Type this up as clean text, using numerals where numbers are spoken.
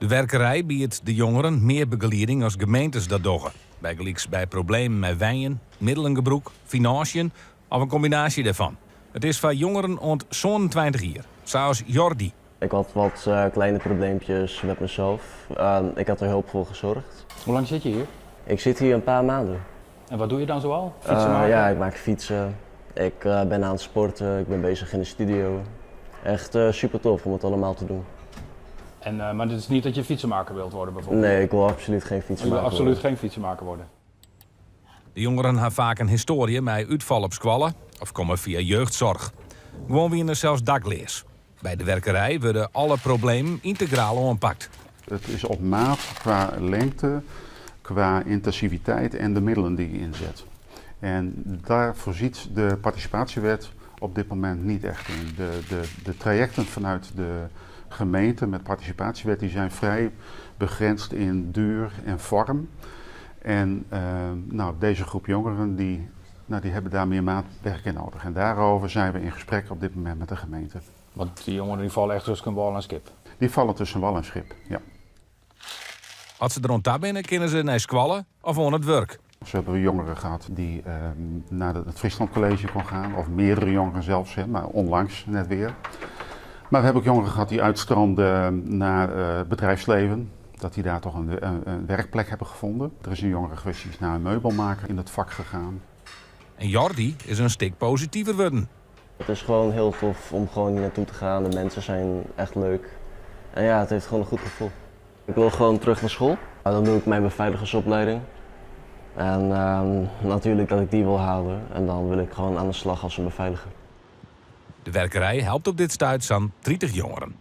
Werkerij biedt de jongeren mear begelieding as gemeentes dat dogge. Bygelyks by problemen mei wenjen, middelengebrûk, finânsjen of in kombinaasje dêrfan. It is foar jongeren oant 27 jier, sa as Jordi. Ik had wat kleine probleempjes met mezelf. Ik had er hulp voor gezorgd. Hoe lang zit je hier? Ik zit hier een paar maanden. En wat doe je dan zoal? Fietsen maken? Ja, ik maak fietsen. Ik ben aan het sporten. Ik ben bezig in de studio. Echt super tof om het allemaal te doen. En, maar het is niet dat je fietsenmaker wilt worden bijvoorbeeld? Nee, ik wil absoluut geen Je wil fietsenmaker absoluut worden. geen fietsenmaker worden. De jongeren ha faak in histoarje mei útfal op skoalle of komme fia jeugdsoarch. Guon wiene sels dakleas. By De Werkerij wurde alle problemen yntegraal oanpakt. Het is op maat qua lengte, qua intensiviteit en de middelen die je inzet. En daar voorziet de participatiewet op dit moment niet echt in. De trajecten vanuit de gemeente met participatiewet die zijn vrij begrensd in duur en vorm. En nou, deze groep jongeren die, nou, die hebben daar meer maatwerk in nodig. En daarover zijn we in gesprek op dit moment met de gemeente. Want die jongeren die vallen echt tussen wal en skip? Die vallen tussen wal en schip, ja. As se der oan ta binne, kinne se nei skoalle of oan it wurk. Zo hebben we jongeren gehad die naar het Friesland College kon gaan, of meerdere jongeren zelfs, hè, maar onlangs net weer. Maar we hebben ook jongeren gehad die uitstroomden naar bedrijfsleven, dat die daar toch een werkplek hebben gevonden. Er is een jongere geweest die is naar een meubelmaker in het vak gegaan. En Jordi is in stik positiver wurden. Het is gewoon heel tof om gewoon hier naartoe te gaan. De mensen zijn echt leuk. En ja, het heeft gewoon een goed gevoel. Ik wil gewoon terug naar school. Dan doe ik mijn beveiligersopleiding. En natuurlijk dat ik die wil halen. En dan wil ik gewoon aan de slag als een beveiliger. De Werkerij helpt op dit stuit sa'n 30 jongeren.